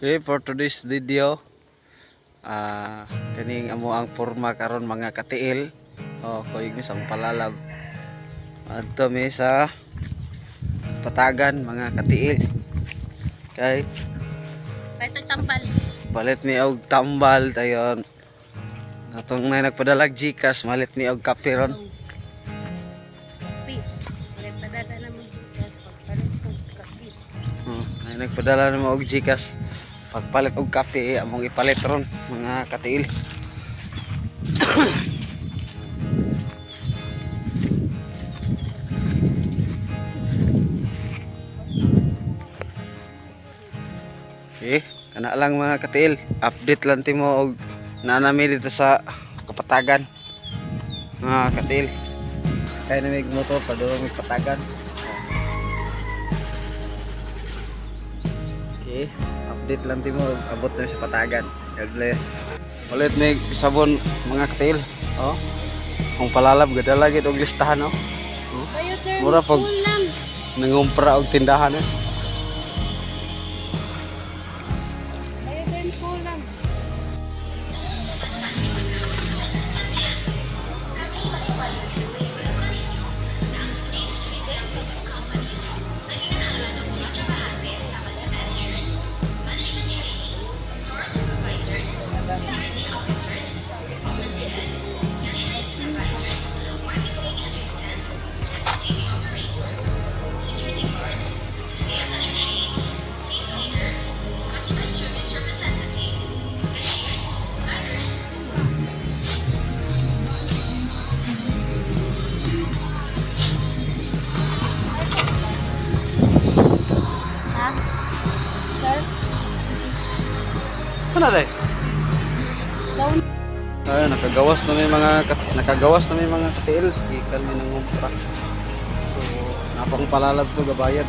Okay, for today's video, kaning amo ang porma karon, mga katiil. Oh, kuyog mi sa akong palalab. Adto mi sa Patagan, mga katiil. Kay Palit tambal. Palit mi og tambal tayon. Atong nay nagpadalag GCash, malit mi og kape ron. Kape. Nagpadala na mo GCash pagpalit og kape. Oh, nay nagpadala na mo og GCash. Pagpalit og kape, among ipalit ron, mga katiil. Okay, kana lang, mga katiil. Update lang timo og naa nami dito sa Kapatagan, mga katiil. Kaya na may motor padulong mig Patagan. Okay, update lang timo og abot na mi sa Patagan. God bless. Ulit may sabon, mga katiil. Oh. Ang palalab gadala gid og listahan, oh. Biotherm Mura pag- kulang. Nangumpra og tindahan eh. Biotherm kulang. Ha? Sir? Ano dai? Down. Ay, nakagawas na may mga katiil, gikan mi nangumpra. So, napang palalab to gabayad.